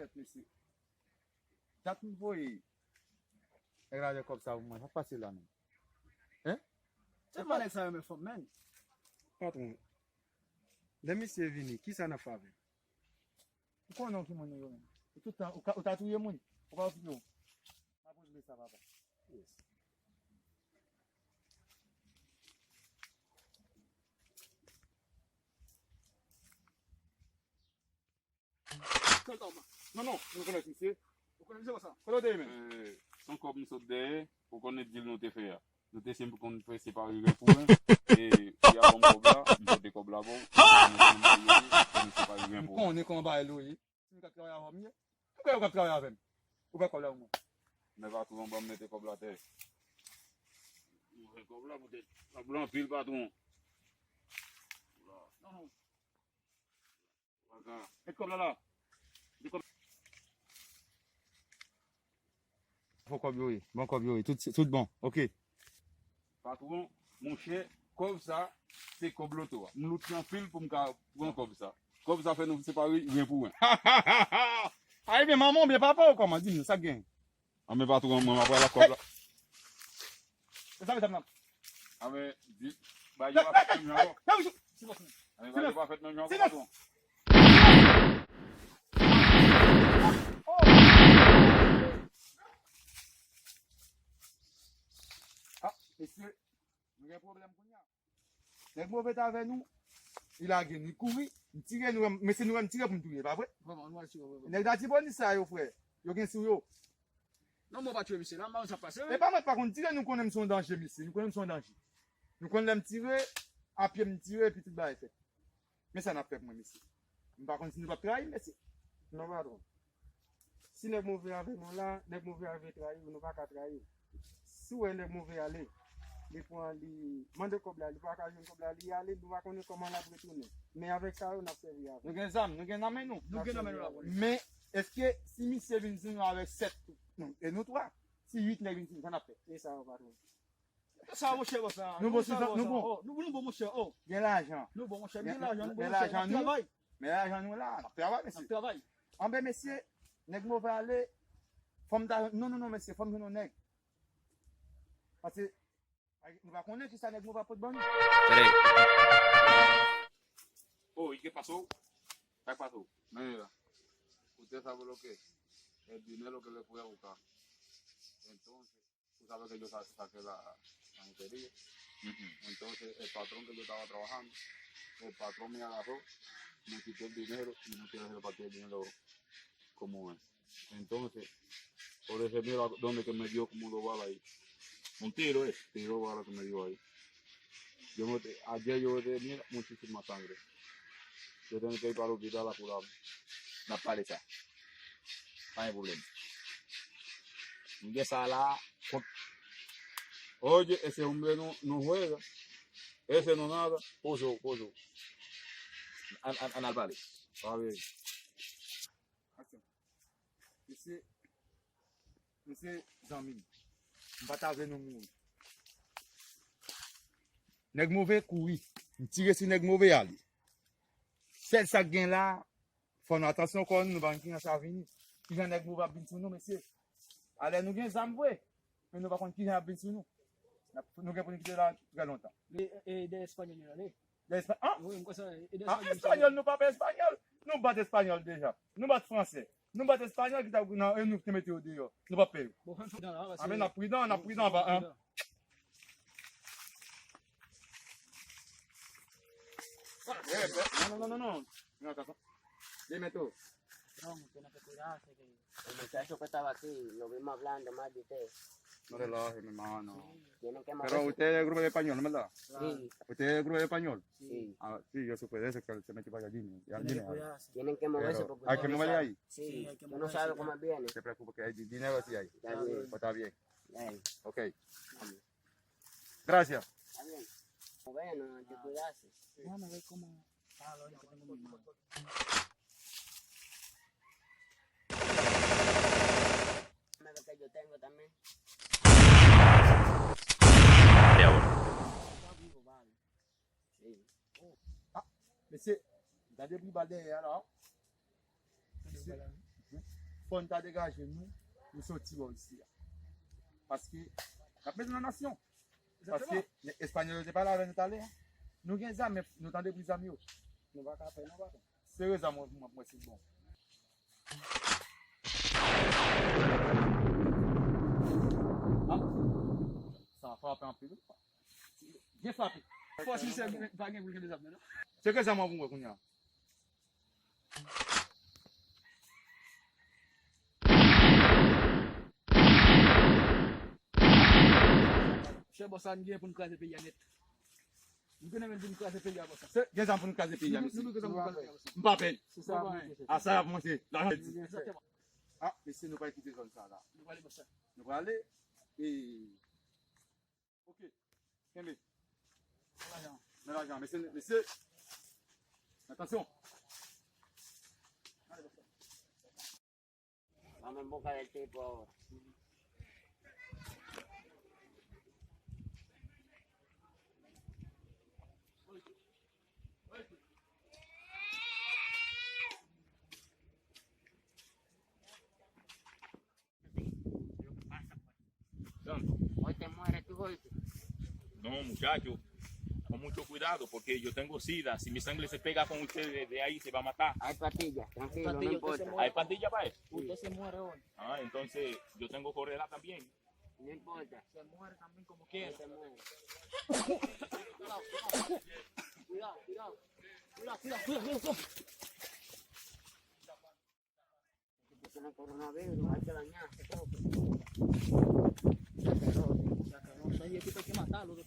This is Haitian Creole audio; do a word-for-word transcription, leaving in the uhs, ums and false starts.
Tèt, mesye. Dat m voye nèg la gen kòb sa pou mwen. Sa k pase la menm? Hein? Tèlman nèg sa renmen fanm, menn. Patwon, lè misye vini, kisa n ap fè avè l? Ou konnen w ki moun nou yo menm. Ou tout tan, ou ka, ou ta touye moun. Ou pa okipe w. M ap rezoud sa, papa. Yes. Non, non, nou konèt misye. Ou konèt misye konsa? Kote w te ye menm? Eh, se yon kòb m sot dèyè, ou konnen dil nou te fè a. Nou te se konn fè separe ren pou ren. E, li a ban m kòb la, m pote kòb la ba w. Nou konn separe ren pou ren. M konnen kòman bagay yo ye. Si nou ka travay avè m ye. M kwè yo ka travay avè m. Ou pran kòb la pou mwen. Men patwon, ban m mete kòb la atè. Mwen kòb la poutèt kòb la anpil, patwon. Non, non. Met kòb la la. Fò kòb yo ye. Bon kòb yo ye. Tout, tout bon. Ok. Patwon, monchè, kòb sa, se kòb loto a. M loute anpil pou m ka pran kòb sa. Kòb sa fè nou separe ren pou ren. Ay, byen manman, byen papa, ou kòman? Di m, sa k gen? Anben patwon, mwen, m ap pral ak kòb la. Mezanmi, mezanmi. Anben, di, bagay yo pa fèt menm jan ankò. Anben, bagay yo pa fèt menm jan ankò, patwon. Ah, mesye, nou gen pwoblèm kounye a. Nèg move t avè nou, li lage nou, li kouri, m tire nou, men se nou wè m tire pou m touye, pa vre? Vrèman, nou al tire, vrèman. Nèg Latibonit sa yo, frè, yo gen sou yo. Non, mwen pa tire misye la, m pa konn sa k pase, wi. E pa mwen pa konn tire, nou konnen m se yon danje, mesye, nou konnen m se yon danje. Nou konn lè m tire, a pye m tire, epi tout bagay fèt. Men sa n ap fè pou mwen, mesye. M pa konn si nou p ap trayi m, mesye. Non, patwon. Si nèg move avè nou la, nèg move a vle trayi w, nou pa ka trayi w. Si w wè nèg move ale, li pran, li mande kòb la, li pa ka jwenn kòb la, li ale, nou pa konnen kòman l ap retounen. Men avèk sa yo, n ap sèvi avè l. Nou gen zam, nou gen nan men nou. Nou gen nan men nou la, polis. Men, èske si misye vin sou nou avèk sèt, non, e nou twa, si uit nèg vin sou nou, sa n ap fè? E sa yo, patwon. Sa, monchè, bon, sa. Nou bon, sa, bon, nou bon. Oh, nou, nou bon, monchè, oh. Gen lajan. Nou bon, monchè, gen lajan, nou bon, monchè, n ap travay. Men lajan nou la, n ap travay, mesye. N ap travay. Anben, mesye, nèg move ale, fò m ta, non, non, non, mesye, fò m jwenn yon nèg. Paske, nou pa konnen kisa nèg move ap pot ban nou. Tande. Oh, ¿y qué pasó? ¿Qué pasó? Mira, usted sabe lo que es. El dinero que le fue a buscar. Entonces, Tú sabes que yo sa- saqué la, la lotería. Entonces, el patrón que yo estaba trabajando, el patrón me agarró, me quitó el dinero y no quiere repartir el dinero como es. Entonces, por eso mira donde que me dio como dos balas ahí. Un tiro, eh. Tiró bala que me dio ahí. Yo no te, ayer yo tenía muchísima sangre. Yo tengo que ir para el hospital a curarme. N ap pale sa. Pa gen pwoblèm. M gen sa la. Kont- Oye, ese hombre no, no juega. Ese no nada. Pozo, pozo. An, an, an al pale. Pa vle. Aksyon. Mesye, mesye, zanmi m. M pa ta vle nou mouri. Nèg move kouri. M tire sou nèg move ale. Sèl sa k gen la, fò nou atansyon kò nou, nou pa konn kijan sa vini. Kijan nèg move ap vin sou nou, mesye. Alè nou gen zam vre, men nou pa konn kijan ap vin sou nou. N ap- nou gen pou nou kite la trè lontan. E, e, de Espanyòl yo ale. De Espa- ah? Wi, m kwè sa, e de Ah, Espanyòl yo ale. Espanyòl, nou pa fè Espanyòl. Nou bat Espanyòl deja. Nou bat Fransè. Nou bat Espanyòl ki ta nan e nou ki te mete yo deyò. Nou pa pè yo. Bon, fè m pridan la, paske Anben, n ap pridan, n ap pridan, pa, hein. Eh, ben, non, non, non, non, non. Mira acá. Dime tú. No, que no te cuidaste, que Muchacho que estaba aquí, lo vimos hablando mal de usted. No relaje, mi hermano. Tienen que Pero moverse. Usted es del grupo de español, ¿no es verdad? Sí. ¿Usted es del grupo de español? Sí. Ah, sí, yo supe de eso, que él se metió para allá, Jimmy. Ya, Tiene que Jimmy, cuidarse. Tienen que moverse Pero porque hay que usted no moverle sabe. Ahí. Sí, Sí, hay que usted no sabe moverse cómo ya. Viene. No se preocupe, que hay di- dinero sí hay. Está bien. Pues está bien. Ey. Ok. Gracias. Está bien. Bueno, hay que cuidarse. Déjame ver cómo está lo que tengo en mi mano. Dame lo que yo tengo también. Está vivo, vale. Sí. Ah, mesye, gade bri bal dèyè a la. Mesye. Fò n ta degaje nou, nou soti bò isi a. Paske n ap mete nan nasyon. Paske Espanyòl yo te pale avè nou talè a. Nou gen zam, men nou tande bri zam yo. Nou pa ka fè non, patwon. Sere zam w ap mwen, mwen se bon. Ah, sa frape anpil wi. Byen frape. Fò si se pa gen pou kenbe zam nan non. Sere zam w ap mwen kounye a. Chè bòs la, n gen pou n kraze peyi a nèt. M konnen menm pou n kraze peyi a bòs la. Se gen zam pou n kraze peyi a, mesye. Nou gen zam pou n kraze peyi a bòs la. M pa pè. Se sa. A sa y ap monte. Lajan di. Egzakteman. Ah, mesye, nou pral kite zòn sa la. Nou prale bòs la. Nou prale. E Ok. Kenbe. Men lajan, mesye, mesye. Atansyon. Mwen menm bon kalite pou Don. Hoy te muere tu golpe. No, muchacho, con mucho cuidado, porque yo tengo sida. Si mi sangre se pega con ustedes de ahí, se va a matar. Hay pastilla, tranquilo, no importa. Hay pastilla para eso. Usted se muere hoy. Ah, entonces yo tengo cólera también. No importa. Se muere también como quiera. Se muere. Cuidado, cuidado. Cuidado, cuidado. Cuidado, cuidado, cuidado, cuidado. Tiene coronavirus, hay que bañarse, todo. Ese tipo hay que matarlo, que